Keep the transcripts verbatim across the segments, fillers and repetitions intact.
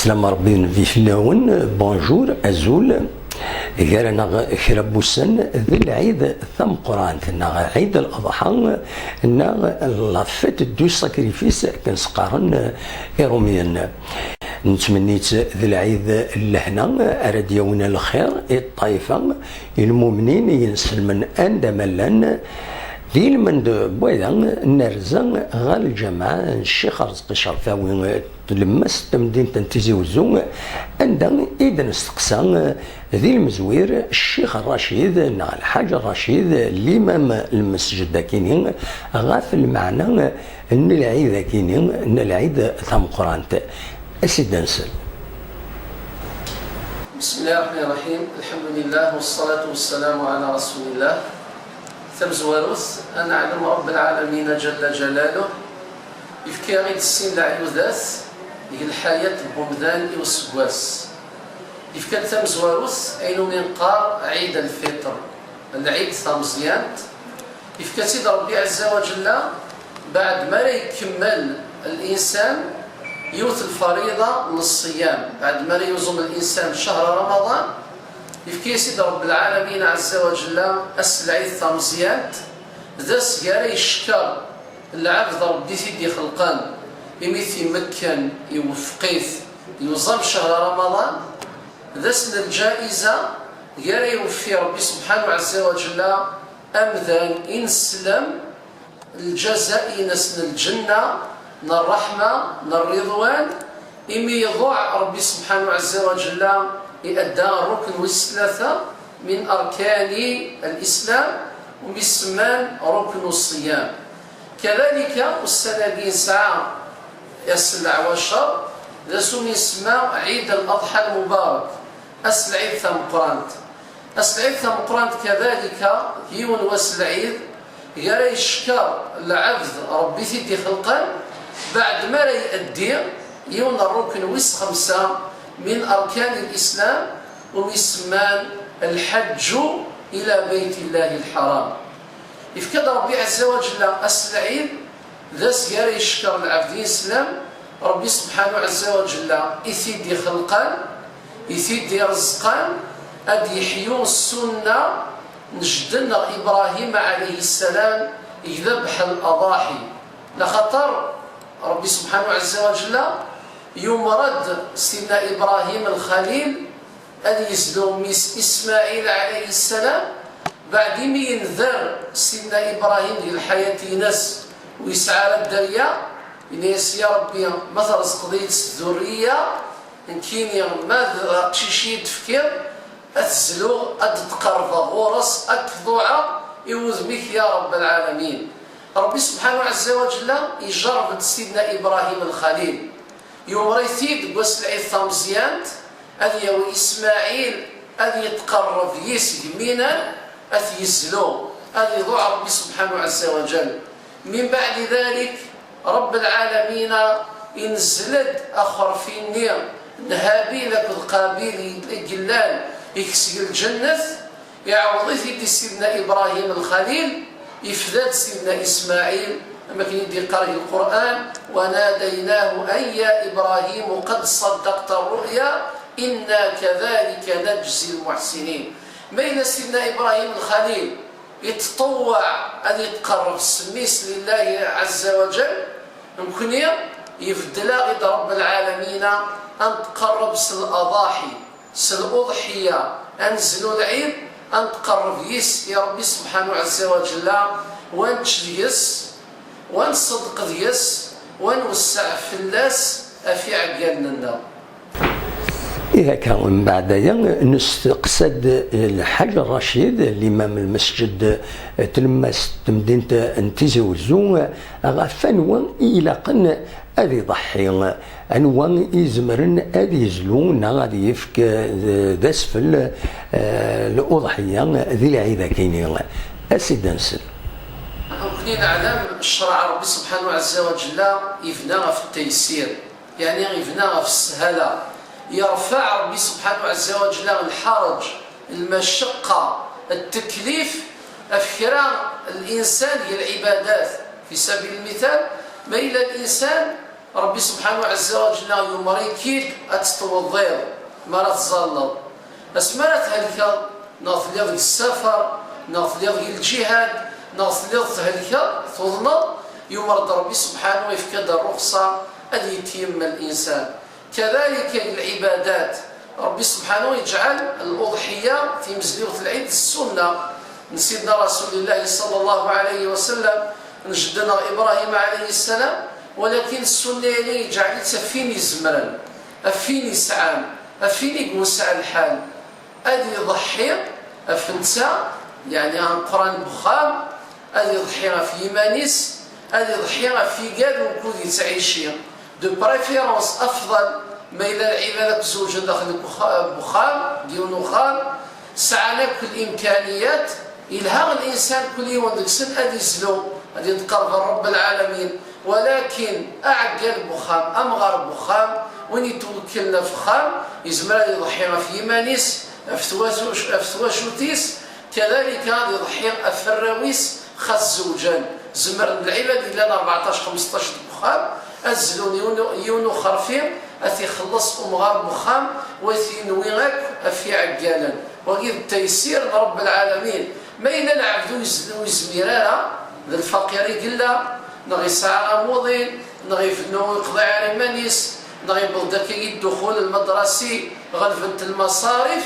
Slam Rebbi Nnbi fell-awen, bonjour, azul. Gar-aneɣ kra n wussan d lɛid tameqqrant, neɣ Ɛid Laḍḥa, neɣ la fête du sacrifice, akken s-qqaren Iṛumyen. Nettmenni-tt d lɛid n lehna ara d-yawin lxir i ṭṭaifa, i lmumnin, i yinselmen anda ma llan. Di lmend n waya, nerza ɣer lǧameɛ n Ccix Arezqi Cerfawi, tlemmast n temdint n Tizi Wezzu, anda i d-nesteqsa di lmezwir Ccix Racid neɣ Lḥaǧ Racid, limam n lmesǧed akini, ɣef lmeɛna n lɛid akini, n lɛid tameqqrant. A Sidi nsel. بسم الله الرحمن الرحيم. الحمد لله والصلاة والسلام على رسول الله. Tamezwarut, ad neɛlem Ṛebb lɛalamin ǧalla ǧalaluh yefka-aɣ-id sin leɛyudat deg lḥayat n wemdan i useggas. Yefka-d tamezwarut ayen umi neqqar Ɛid Lfiṭr, lɛid tameẓyant. Yefka-tt-id Ṛebbi ɛezza wa ǧella beɛd mi ara ikemmel linsan yiwet lfariḍa n ṣṣyam, beɛd mi ara yuẓum linsan cehra Ramaḍan, yefka-yas-id Ṛebb lɛalamin ɛezza wa ǧella ass n lɛid tameẓyant, d ass i ara yeckeṛ lɛebd Ṛebbi i t-id-ixelqen, imi t-imekken, iwefeq-it, yuẓam cehra Ramaḍan, d ass n lǧaiza i ara iweffi Ṛebbi subḥanahu ɛezza wa ǧella amdan ineslem, lǧaza-ines n lǧenna, n ṛṛeḥma, n ṛṛiḍwan, imi iḍuɛ Ṛebbi subḥanahu ɛezza wa ǧella, iadda ṛṛukn wis tlata min arkani lislam, umi semman ṛukn ṣṣyam. Kadalika, ussan-agi nesɛa ass n leɛwacer, d ass umi nsemma Ɛid Laḍḥa Lmubarek, ass n lɛid tameqqrant. Ass n lɛid tameqqrant kadalika, yiwen wass n lɛid i ara yeckeṛ lɛebd Ṛebbi i t-id-ixelqen, beɛd mi ara iaddi yiwen n ṛṛukn wis xemsa min arkan lislam, umi semman lḥeǧǧu ila Beyt Llahi Lḥaram. Yefka-d Ṛebbi ɛezza wa ǧella ass n lɛid, d ass i ara yeckeṛ lɛebd ineslem Ṛebbi subḥanahu ɛezza wa ǧella i t-id-ixelqen, i t-id-ireẓqen, ad d-yeḥyu ssunna n jedden-nneɣ Ibṛahim ɛalayhi ssalam, i idebḥ laḍaḥi. Laxaṭer Ṛebbi subḥanahu ɛezza wa ǧella yumeṛ-d Sidna Ibṛahim Lxalil ad yezlu mmi-s Ismaɛil ɛalayhi ssalam, beɛd imi yendeṛ Sidna Ibṛahim deg lḥayat-ines ur yesɛi ara dderya, yenna-yas: Ya Ṛebbi, ma trezqeḍ-iyi-d s ddurriya, nekkini ma d aqcic i yi-d-tefkiḍ, ad t-zluɣ, ad d-tqerrbeɣ ɣur-s, ad k-ḍuɛeɣ i wudem-ik, ya Ṛebb lɛalamin. Ṛebbi subḥanahu ɛezza wa ǧella ijerreb-d Sidna Ibṛahim Lxalil. Yumeṛ-it-id deg wass n lɛid tameẓyant, ad yawi Ismaɛil, ad yetqerreb yis-s deg Mina, ad t-yezlu, ad iḍuɛ Ṛebbi subḥanahu ɛezza wa ǧell. Min baɛdi dalik, Ṛebb lɛalamina inzel-d axerfi-nni n Habil akked Qabil i yellan ikes deg lǧennet, iɛawed-it-id i Sidna Ibṛahim Lxalil, ifda-d Sidna Ismaɛil, am akken i d-iqqar deg Lqur'an: وناديناه أن يا إبراهيم قد صدقت الرؤيا إنا كذلك نجزي المحسنين. Ma yella Sidna Ibṛahim Lxalil itṭewweɛ ad itqerreb s mmi-s lillahi ɛezza wa ǧell, nekni ibeddel-aɣ-id Ṛebb lɛalamina ad nqerreb s laḍaḥi, s luḍḥiya, ad nezlu lɛid, ad nqerreb yis i Ṛebbi subḥanahu ɛezza wa ǧella, wa nečč deg-s, wa nṣeddeq deg-s, wa nwesseɛ fell-as ɣef iɛeggalen-nneɣ. Ih akka, mbeɛd aya nesteqsa-d Lḥaǧ Racid, limam n lmesǧed n tlemmast n temdint n Tizi Wezzu, ɣef anwa i ilaqen ad iḍeḥḥi, anwa i izemren ad yezlu neɣ ad yefk d asfel, eh, luḍḥiya di lɛid-agi-nni. A Sidi nsel. Nekni neɛlem ccreɛ Ṛebbi subḥanahu ɛezza wa ǧella ibna ɣef ttaysir. Yeɛni ibna ɣef sshala, yerfeɛ Ṛebbi subḥanahu ɛezza wa ǧella lḥaṛeǧ, lmacaqqa, tteklif ɣef kra n linsan deg lɛibadat. Fi sabil lmital, ma yella linsan Ṛebbi subḥanahu ɛezza wa ǧella yumeṛ-ik-id ad tettwewḍiḍ mi ara tẓalleḍ. Asmi ara thelkeḍ, neɣ telliḍ deg ssafar, neɣ telliḍ deg lǧihad, neɣ telliḍ thelkeḍ, tuḍneḍ, yumeṛ-d Ṛebbi subḥanahu, yefka-d ṛṛuxṣa ad yetyemmem linsan. Kadalika deg lɛibadat, Ṛebbi subḥanahu yeǧɛel luḍḥiya, timezliwt n lɛid, d ssunna n Sidna Rasulillah ṣalla Llahu ɛalayhi wa sallam, n jeddi-nneɣ Ibṛahim ɛalayhi ssalam, walakin ssunna-agi yeǧɛel-itt ɣef win izemren, ɣef win yesɛan, ɣef win i yewseɛ lḥal, ad iḍḥi ɣef netta, yeɛni ameqqran n wexxam, ad iḍḥi ɣef yiman-is, ad iḍḥi ɣef igad wukud yettɛici. De préférence, afḍal, ma yella lɛibad akk zewǧen daxel n uxa-, n uxxam, deg yiwen uxxam, sɛan akk limkaniyat, yelha linsan kul yiwen deg-sen ad izlu, ad yetqerreb ar Ṛebb lɛalamin. Walakin aɛeggal n wexxam, amɣar n wexxam, win yetwekklen ɣef uxxam, yezmer ad iḍḥi ɣef yiman-is, ɣef twacu-, ɣef twacult-is, kadalika ad iḍḥi ɣef warraw-is, xas zewǧen. Zemren lɛibad yellan rbeɛṭac, xmesṭac deg uxxam, ad zlun yiwen, yiwen uxerfi, ad t-ixelleṣ umɣar n uxxam, u ad t-yenwi akk ɣef iɛeggalen. Wagi d taysir n Ṛebb lɛalamin. Ma yella lɛebd ur yez-, ur yezmir ara, d lfaqir i yella, neɣ yesɛa amuḍin, neɣ ibennu ur yeqḍiɛ ara iman-is, neɣ yewweḍ-d akkagi ddexul lmadrasi, ɣelbent lmaṣarif,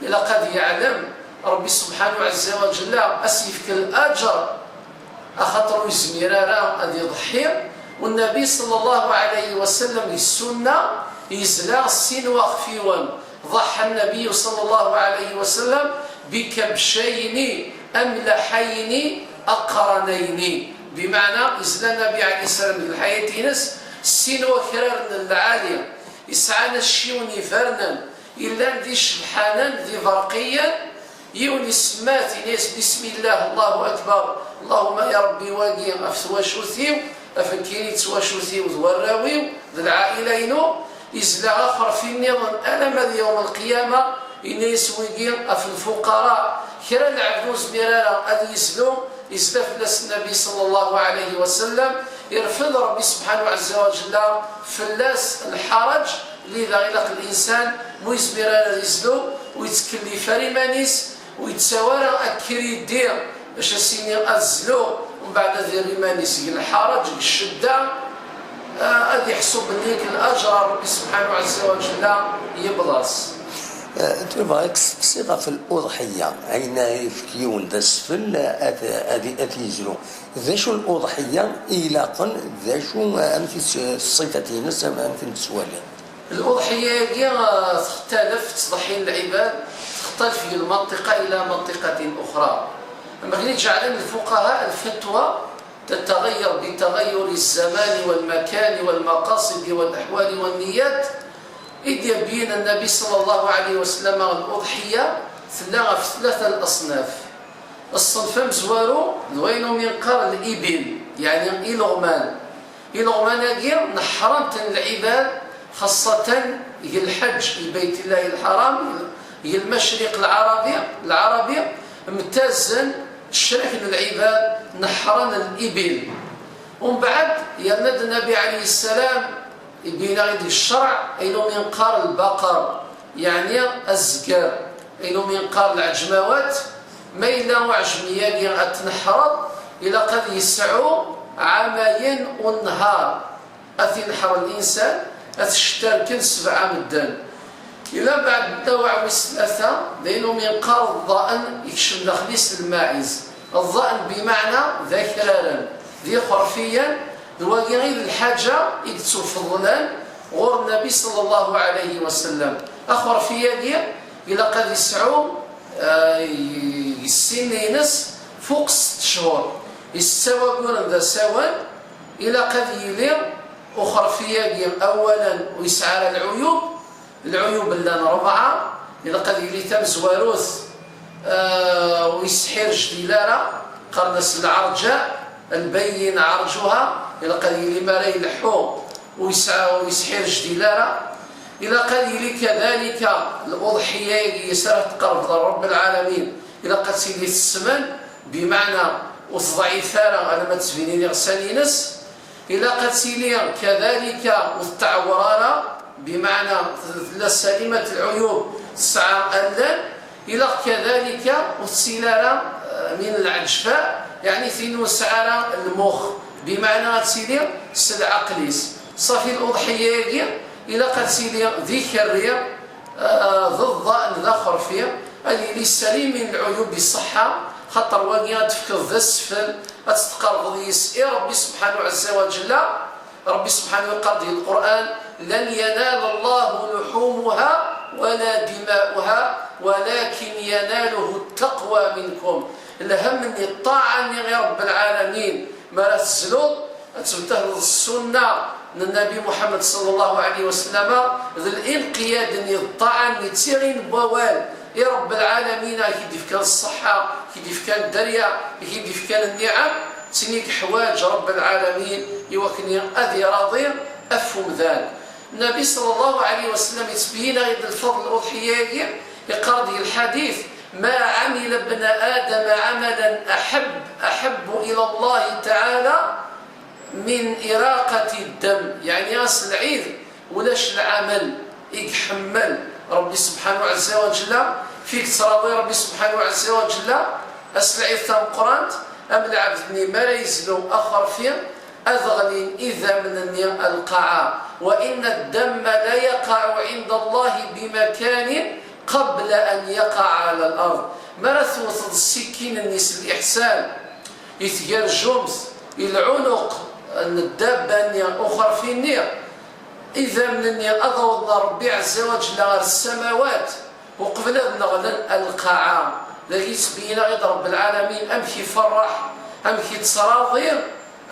ilaq ad yeɛlem Ṛebbi subḥanahu ɛezza wa ǧella ad s-yefk laǧer, axaṭer ur yezmir ara ad iḍḥi. U Nnabi ṣalla Llahu ɛalayhi wa sallam, di ssunna, yezla sin waxfiwen. ضحى النبي صلى الله عليه وسلم بكبشين أملحين أقرنين. Bimeɛna, yezla Nnabi ɛalayhi ssalam deg lḥayat-ines sin wakraren n lɛali, yesɛan acciwen ibernen, yellan d icebḥanen, d iberqiyen. Yiwen isemma-t, yenna-yas: "Bismillah, Allahu akbar, Allahumma ya Ṛebbi, wagi ɣef twacult-iw, ɣef nekkini d twacult-iw d warraw-iw d lɛaila-inu." Yezla axerfi nniḍen alamma d yawm lqiyama, yenna-yas wigi ɣef lfuqara. Kra n lɛebd ur yezmir ara ad yezlu, yezla fell-as Nnabi ṣalla Llahu ɛalayhi wa sallam, irfed Ṛebbi subḥanahu ɛezza wa ǧella fell-as lḥaraǧ, lida ilaq linsan ma ur yezmir ara ad yezlu, ur yettkellif ara iman-is, ur yettawi ara akridi bac as-yini ad zluɣ, mbeɛd ad yerr iman-is deg lḥaraǧ, deg ccedda, ah, ad yeḥṣu belli deg laǧer Ṛebbi subḥanahu ɛezza wa ǧella yebḍa-s. Eh, tura bɣiɣ ad k-steqsiɣ ɣef luḍḥiya, ayen ara yefk yiwen d asfel ad, ad, ad yezlu. D acu luḍḥiya i ilaqen, d acu, amek i s-, ṣṣifat-ines, am-, amek i nettwali? Luḍḥiya-agi, ah, textalef, ttḍeḥḥin lɛibad, textalef deg lmanṭiqa ila manṭiqatin uxra. Am akken i ǧeɛlen lfuqaha lfatwa تتغير بتغير الزمان والمكان والمقاصد والأحوال والنيات. I d-yebyin Nnabi ṣalla Llahu ɛalayhi wa sallam, luḍḥiya tella ɣef tlata n leṣnaf. Ṣṣenf amezwaru d wayen umi neqqar libil, yeɛni ileɣman. Ileɣman-agi neḥḥren-ten lɛibad, xaṣṣatan deg lḥeǧ i Bayt Llahi Lḥaram, deg lmacriq lɛarabi, lɛarabi, mtazen ccrak n lɛibad, neḥḥren libil. Umbeɛd, yerna-d Nnabi ɛalayhi ssalam, ibeyyen-aɣ-id deg ccerɛ ayen umi neqqar lbaqer, yeɛni azger, ayen umi neqqar lɛeǧmawat. Ma yella uɛejmi-agi ad t-tneḥḥreḍ, ilaq ad yesɛu ɛamayen u nnhar, ad t-ineḥḥer linsan, ad t-cettarken sebɛa medden. Ila mbeɛd nnawɛ wis tlata, d ayen umi neqqar ḍḍa'n, yekcem daxel-is lmaɛiz. Ḍḍa'n bimeɛna d akraren, d ixerfiyen, d wagi i d lḥaǧa i yettwafeḍlen ɣur Nnabi ṣalla Llahu ɛalayhi wa sallam. Axerfi-agi ilaq ad yesɛu, ah, i, i sin-ines fuq sett cchur. Yesɛa waguren d asawen, ilaq ad yili uxerfi-agi, awalan, ur yesɛi ara lɛuyub. Lɛuyub llan rebɛa. Ilaq ad yili tamezwarut, ah, ur yesḥirjdil ara, qqaren-as lɛerǧa, lbayyin ɛerǧuha. Ilaq ad yili mi ara ileḥḥu ur yesɛa, ur yesḥirjdil ara. Ilaq ad yili kadalika luḍḥiya-agi i s ara tqerrbeḍ ɣer Ṛebb lɛalamin, ilaq ad tili tesmen, bimeɛna ur teḍɛif ara alamma d-ttbinin iɣsan-ines. Ilaq ad tili kadalika ur tettɛewwir ara, bimeɛna tella salimat lɛuyub, tesɛa allen. Ilaq kadalika ur tesɛi ara, eh, min lɛeǧfa, yeɛni tin ur tesɛi ara lmux, bimeɛna ad tili s lɛeql-is. Ṣafi, luḍḥiya-agi ilaq ad tili d ikerri, eh, d ḍḍan d axerfi, ad yili salim min lɛuyub iṣeḥḥa, xaṭer wagi ad tefkeḍ d asfel, ad tqerbeḍ yis i Ṛebbi subḥanahu ɛezza wa ǧella. Ṛebbi subḥanahu iqqar-d di Lqur'an: "Lan yanala Allahu luḥumuha wala dima'uha, walakin yanaluhu ttaqwa minkum." Lhemm-nni, ṭṭaɛa-nni i Ṛebbi lɛalamin, mi ara tezluḍ, ad tebtehleḍ ssunna n Nnabi Muḥemmed ṣalla Llahu ɛalayhi wa sallam, d linqiyad-nni, d ṭṭaɛa-nni, d tiɣin n wawal i Ṛebbi lɛalamin, i k-id-ifkan ṣṣeḥḥa, i k-id-ifkan dderya, i k-id-ifkan nniɛam, d tin i yeḥwaǧ Ṛebbi lɛalamin i wakken ad iraḍi ɣef umdan. Nnabi ṣalla Llahu ɛalayhi wa sallam yettbeyyin-aɣ-id lfeḍl n luḍḥiya-agi, iqqar-d deg lḥadit: "Ma ɛamila bna Adama ɛamalan aḥebb, aḥebbu ila Llahi taɛala min iraqati ddam." Yeɛni ass n lɛid ulac lɛamal i iḥemmel Ṛebbi subḥanahu ɛezza wa ǧella, fi yettṛaḍi Ṛebbi subḥanahu ɛezza wa ǧella ass n lɛid tameqqrant, am lɛebd-nni mi ara yezlu axerfi, ad ɣlin idammen-nni ar lqaɛa. "Wa inna ddamma la yaqaɛu ɛinda Llahi bimakanin qabla an yaqaɛa ɛala l-ard." Mi ara tewteḍ ssikkin-nni s liḥsan i tgerjumt, i lɛunuq n ddabba-nni, uxerfi-nni, idammen-nni ad awḍen ar Ṛebbi ɛezza wa ǧella, ɣer ssamawat, uqbel ad nneɣlen ar lqaɛa. Dagi yettbeyyin-aɣ-id Ṛebbi lɛalamin amek iferreḥ, amek ittṛaḍi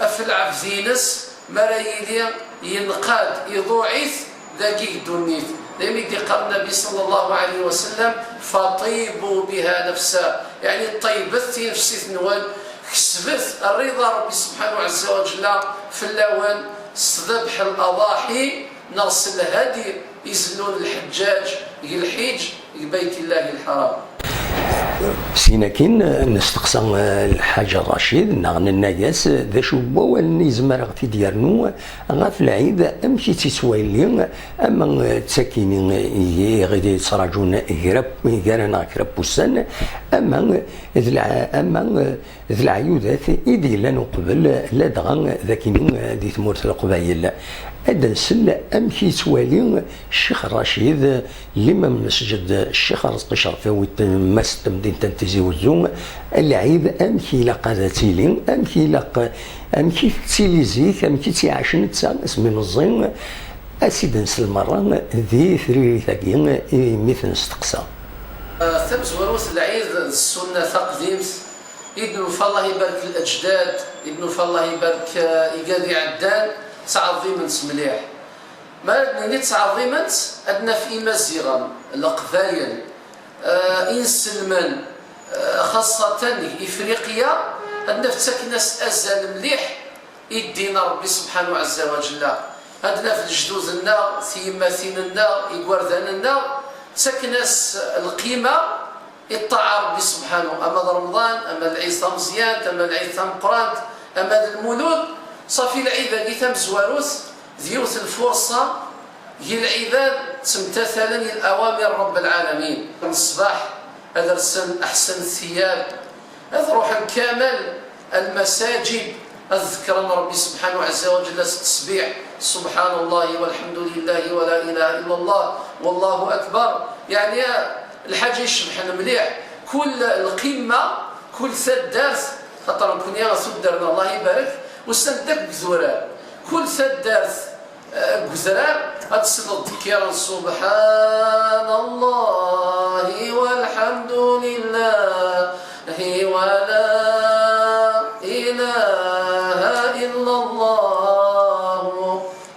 ɣef lɛebd-ines mi ara yili yenqad, iḍuɛ-it dagi deg ddunit. Daymi i d-iqqar Nnabi ṣalla Llahu ɛalayhi wa sallam: "Fatibu biha nafsa." Yeɛni ṭeyybet tinefsit-nwen, kesbet rriḍa n Ṛebbi subḥanahu ɛezza wa ǧella fell-awen s debḥ n laḍaḥi neɣ s lhadi izellun lḥeǧǧaǧ deg lḥiǧ deg Bayt Llahi lḥaram. Sin akin, nesteqsa, eh, Lḥaǧ Racid, neɣ nenna-yas, eh, d acu n wawalen i yezmer ad ɣ-t-id-yernu ɣef lɛid, amek i tt-yettwali, ama, eh, d takini, eh, i ɣ-yettṛaǧun gar, gar-aneɣ kra n wussan, ama, eh, d lɛ-, ama, eh, d leɛyudat i d-yellan uqbel, ladɣa d akini di tmurt n Leqbayel. Ad d-nsel amek yettwali Ccix Racid, limam n lmesǧed Ccix Arezqi Cerfiwi n Mass n temdint n Tizi Wezzu, lɛid amek ilaq ad tili, amek ilaq, amek i tettili zik, amek i tt-iɛac netta asmi meẓẓi, ad s-id-nsel merra di tririt-agi imi t-nesteqsa. Tamezwarut n lɛid d ssunna taqdimt, i d-nufa, Allah ibarek lejdad, i d-nufa, Allah ibarek, eh, igad iɛeddan, ttɛeḍḍiment mliḥ. Mi ara d-nini ttɛeḍḍiment, ad naf Imaziɣen, Leqbayel, eh, inselmen, eh, xaṣṣatan deg Ifriqya, ad naf ttaken-as azal mliḥ i ddin n Ṛebbi subḥanahu ɛezza wa ǧella. Ad naf lejdud-nneɣ, tyemmatin-nneɣ, igerdan-nneɣ, ttaken-as lqima i ṭṭaɛa n Ṛebbi subḥanahu, ama d Remḍan, ama d lɛid tameẓyant, ama d lɛid tameqqrant, ama d lmulud. Ṣafi, lɛid-agi tamezwarut d yiwet n lfurṣa, i lɛibad ttemtatalen i lawamir n Ṛebbi lɛalamin. Ṣṣbeḥ ad rsen aḥsen n tiyab, ad ruḥen kamal lmasajid, ad ḍekkren Ṛebbi subḥanahu ɛezza wa ǧella s ttesbiḥ, سبحان الله والحمد لله ولا إله إلا الله والله أكبر. Yeɛni lḥaǧa icebḥen mliḥ, kul lqima, kul taddart, xaṭer nekni tuddar-nneɣ, Allah ibarek, usan-d akk deg udrar. Kul taddart, eh, deg udrar, ad tesleḍ ddkiran: سبحان الله والحمد لله ولا إله إلا الله،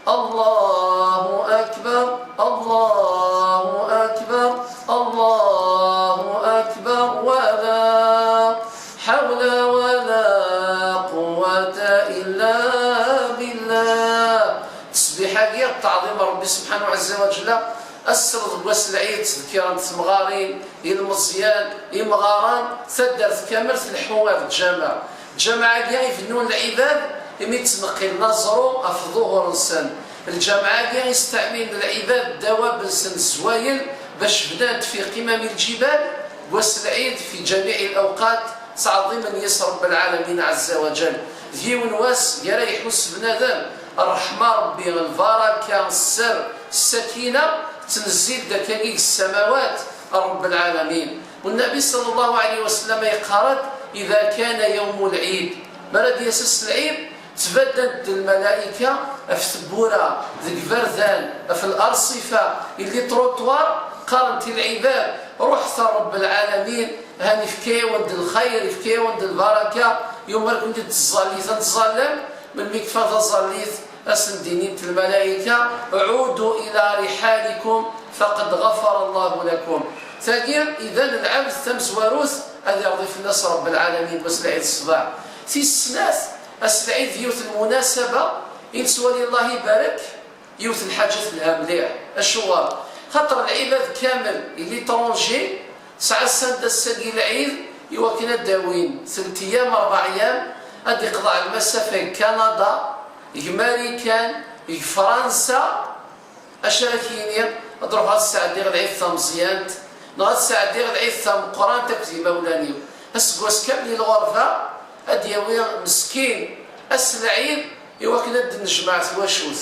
الله أكبر، الله أكبر، الله أكبر، ولا حول ولا قوة إلا بالله. Ttesbiḥ-agi, ṭṭaɛḍim n Ṛebbi subḥanahu ɛezza wa ǧella, ad tesleḍ deg wass n lɛid ttḍekkirent temɣarin, ilmeẓyan, imɣaren, taddart kamel tleḥḥu ar lǧameɛ. Lǧameɛ-agi ibennun lɛibad, Imi ttneqqilen aẓru ɣef ḍuhur-nsen, lǧameɛ-agi isteɛmilen lɛibad ddawab-nsen zzwayel bac bnant fi qimam lǧibal deg wass lɛid fi ǧamiɛ lawqat, ttɛeḍḍimen yes Ṛebb lɛalamin ɛezza wa ǧal. D yiwen wass gar-a iḥuss bnadem ṛṛeḥma Ṛebbi, lbaraka, sser, ssakina, ttnezzil-d akkagi deg ssamawat Ṛebb lɛalamin. Wennabi ṣalla Llahu ɛalayhi wa sallam yeqqar-d: "Ida kana yawmu lɛid", mi ara d-yas ass lɛid, ttbaddant-d lmalayika ɣef tewwura, deg iberdan, ɣef larṣifa, i les trottoirs, qqarent i lɛibad: "Ruḥet ar Ṛebb lɛalamin, han ifka-yawen-d lxayr, ifka-yawen-d lbaraka, yumer-iken-id tẓallit, ad tẓallem." Melmi kfa taẓallit, ad sen-d-inint lmalayika: "Ɛudu ila riḥalikum, faqad ɣafara Llahu lakum." Tagi, iban lɛebd tamezwarut ad iɣḍi fell-as Ṛebb lɛalamin deg wass lɛid ṣṣbeḥ. Tis snat, ass lɛid d yiwet n lmunasaba i nettwali, Allah ibarek, yiwet n lḥaǧa telha mliḥ. Acuɣer? Xaṭer lɛibad kamel, i l'étranger, tesɛa sanda ass-agi lɛid i wakken ad d-awin telt yyam, ṛebɛ yyam, ad d-iqḍeɛ lmasafa deg Kanada, deg Marikan, deg Fransa. Acu ara k-yini? Ad ruḥeɣ ad sɛeddiɣ lɛid tameẓyant, neɣ ad sɛeddiɣ lɛid tameqqrant akked yimawlan-iw. Aseggas kamel i lɣerba, ad d-yawi meskin ass lɛid i wakken ad d-nejmeɛ twacult,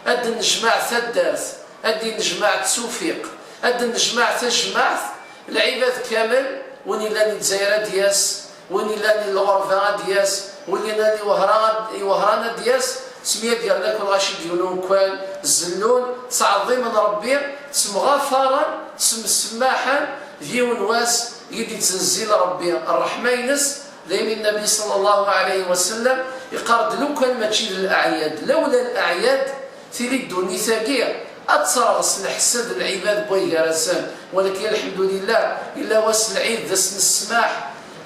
ad d-nejmeɛ taddart, ad d-nejmeɛ ttufiq, ad d-nejmeɛ tajmaɛt, lɛibad kamel, win illan di Lezzayer ad d-yas, win illan di lɣerba ad d-yas, win illan di Wehran ad, i Wehran ad d-yas, ttemyagaren akk lɣaci deg yiwen umkan, zellun, ttɛeḍḍimen Ṛebbi, ttemɣafaren, ttemsemmaḥen, d yiwen wass i d-ittnezzil Ṛebbi ṛṛeḥma-ines. Daymi Nnabi ṣalla Llahu ɛalayhi wa sallam iqqar-d: "Lukan mačči d leɛyad, lawla leɛyad, tili ddunit-agi ad terɣ s leḥsad n lɛibad n way gar-asen, walakin, lḥemdulillah, illa wass lɛid d ass n ssmaḥ,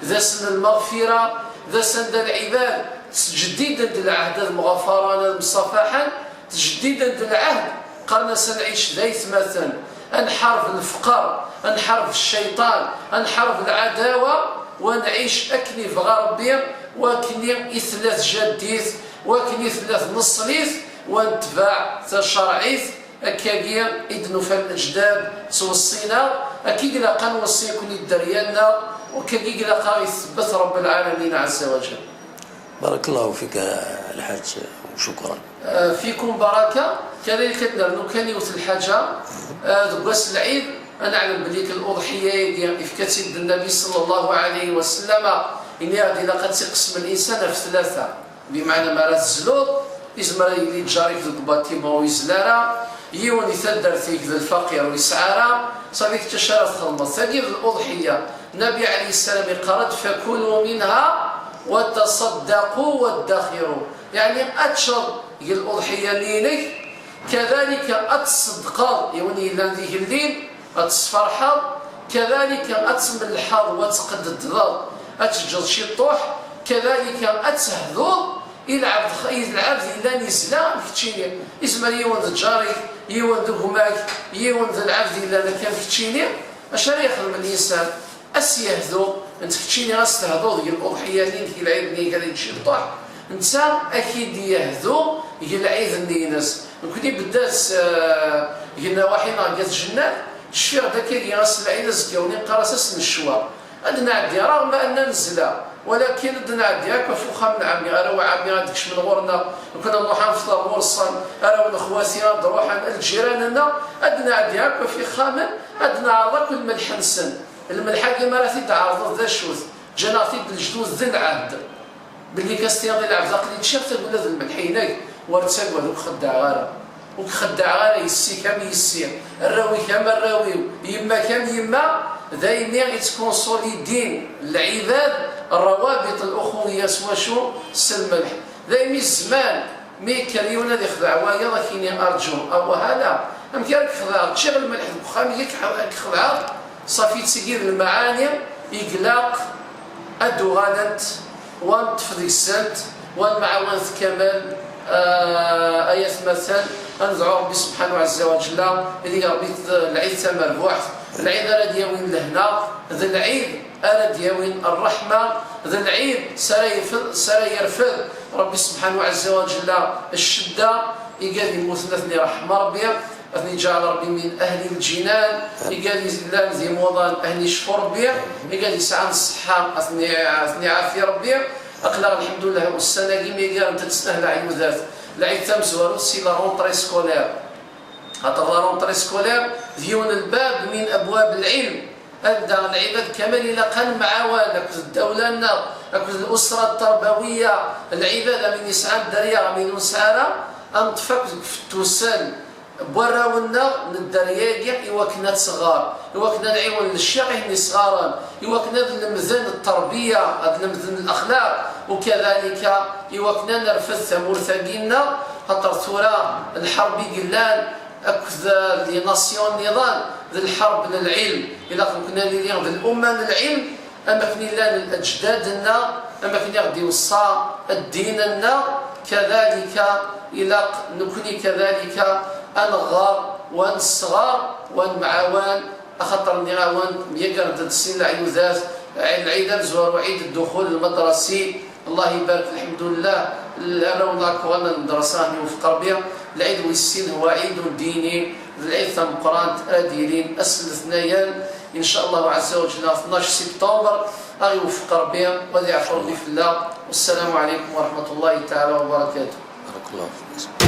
d ass n lmeɣfira, d ass anda lɛibad ttǧeddiden-d lɛehd ad mɣafaren, ad mṣafaḥen, ttǧeddiden-d lɛehd, qqaren-as ad nɛic d aytmaten, ad nḥareb lfeqer, ad nḥareb cciṭan, ad nḥareb lɛadawa, u ad nɛic akken ibɣa Ṛebbi, u akken i tella tjaddit, u akken i tella tneṣlit, u ad netbeɛ tacerɛit." Akkagi i d-nufa lejdad ttweṣṣin-aɣ, akka i ilaq ad nweṣṣi akk i dderya-nneɣ, u akkagi i ilaq ad aɣ-itebbet Ṛebbi lɛalamin ɛezza wa ǧal. بارك الله فيك الحاج، وشكرا. آه، فيكم بركة. كذلك ad nernu kan yiwet lḥaǧa, آه، deg wass lɛid, ad neɛlem belli luḍḥiya-agi ifka-tt-id Nnabi ṣalla Llahu ɛalayhi wa sallam, yenna-aɣ-d ilaq ad tt-iqsem linsan ɣef tlata. Bimeɛna, mi ara tezluḍ, izmer ad yili lǧar-ik deg ubatiman ur yezli ara, yiwen di taddart-ik d lfaqir ur yesɛi ara, ṣafi kečč acu ara txedmeḍ? Tagi d luḍḥiya. Nnabi ɛalayhi ssalam iqqar-d: "Fakulu minha wa taṣaddaqu wa ddaxiru." Yeɛni, ad teččeḍ deg luḍḥiya-nni-inek, kadalika ad tṣeddqeḍ i win yellan d igellil, ad tesferḥeḍ, kadalika ad tmellḥeḍ u ad tqedddeḍ, ad teǧǧeḍ ciṭṭuḥ, kadalika ad tehduḍ i lɛebd, i lɛebd yellan yezla am keččini. Izmer yiwen d ǧar-ik, yiwen d gma-k, yiwen d lɛebd yellan akka am keččini. Acu ara yexdem linsan? Ad s-yehdu, netta keččini ad s-tehduḍ deg luḍḥiya-nni, deg lɛid-nni, gar ciṭṭuḥ, netta ad k-id-yehdu deg lɛid-nni-ines. Nekni beddat, eh, deg nawaḥi neɣ deg at Jennat, cfiɣ-d akkagi ass lɛid azekka-nni qqar-as ass n ccwa. Ad nɛeddi, raɣem anna nezla, walakin ad nɛeddi akk ɣef uxxam n ɛemmi, arraw n ɛemmi ad d-kecmen ɣur-neɣ, nekni ad nruḥ ad nefṭer ɣur-sen, arraw n xwati ad d-ruḥen, lǧiran-nneɣ, ad nɛeddi akk ɣef ixxamen, ad neɛreḍ akk lmelḥ-nsen. Lmelḥ-agi mi ara t-id-tɛerḍeḍ d acu-t? Ǧǧan-aɣ-t-id lejdud d lɛehd. Belli kas-tiniḍ i lɛebd aql-i ččiɣ tagella d lmelḥ-inek, ur ttagad, ur k-xeddaɛeɣ ara. Ur k-xeddaɛeɣ ara, yessi-k am yessi, arraw-ik am arraw-iw, yemma-k am yemma, daymi i ttkunsulidin lɛibad rawabit luxuwiya s wacu? S lmelḥ. Daymi zzman, mi yekker yiwen ad ixdeɛ wayeḍ, ad k-yini: "Arǧu, awah ala, amek ara k-xedɛeɣ? Ččiɣ lmelḥ deg uxxam-ik, ad k-xedɛeɣ?" Ṣafi, d tigi d lmaɛani i ilaq ad d-uɣalent, wa neṭṭef deg-sent, wa nemɛawan-t kamel, ah, ay atmaten, ad nedɛu Ṛebbi subḥanahu ɛezza wa ǧella, ideg Ṛebbi d lɛid tamerbuḥt, lɛid ara d-yawin lehna, d lɛid ara d-yawin ṛṛeḥma, d lɛid s ara yefed, s ara yerfed Ṛebbi subḥanahu ɛezza wa ǧella, ccedda, igad immuten ad ten-iṛeḥm Ṛebbi, ad ten-iǧɛel Ṛebbi min ahli lǧinan, igad yellan d imuḍan ad ten-icfu Ṛebbi, igad yesɛan ṣṣeḥḥa ad ten-i-, ad ten-iɛafi Ṛebbi. Aql-aɣ lḥemdullah ussan-agi mi gar-nteɣ s ahla ɛyudat, lɛid tamezwarut si la rentrée scolaire. Xaṭer la rentrée scolaire d yiwen n lbab min abwab lɛilm, anda lɛibad kamal ilaq ad nemɛawan akked ddawla-nneɣ, akked l'usra tarbawiya, lɛibad am win yesɛan dderya, am win ur nesɛi ara, ad neṭṭef akk deg ufettusen n warraw-nneɣ n dderya-agi i wakken ad tɣer, i wakken ad nɛiwen lecyax-ihin isɣaren, i wakken ad lemden tterbiya, ad lemden lexlaq, ukadalika i wakken ad nerfed tamurt-agi-nneɣ, xaṭer tura lḥerb i yellan akked les nations nniḍen d lḥerb n lɛilm. Ilaq nekkni ad nili d lumma n lɛilm, am akken i llan leǧdad-nneɣ, am akken i ɣ-d-iweṣṣa ddin-nneɣ, kadalika ilaq nekkni kadalika ad nɣer, wa nesɣer, wa nemɛawan, axaṭer nniɣ-awen myagren-d sin leɛyudat, lɛid amezwaru, ɛid dduxul lmadrasi, Allah ibarek, lḥemdullah, arraw-nneɣ akk uɣalen ɣer lmadrasa, ad iwefeq Ṛebbi. Lɛid wis sin huwa ɛid ddini, d lɛid tameqqrant ara d-yilin ass n letnayen, in ca Allah ɛezza wa ǧella, tnac septembre, ad iwefeq Ṛebbi, wa ad iɛfu Ṛebbi fell-aɣ. Wassalamu ɛalaykum wa ṛeḥmatullahi taɛala wa barakatuh. بارك الله فيك.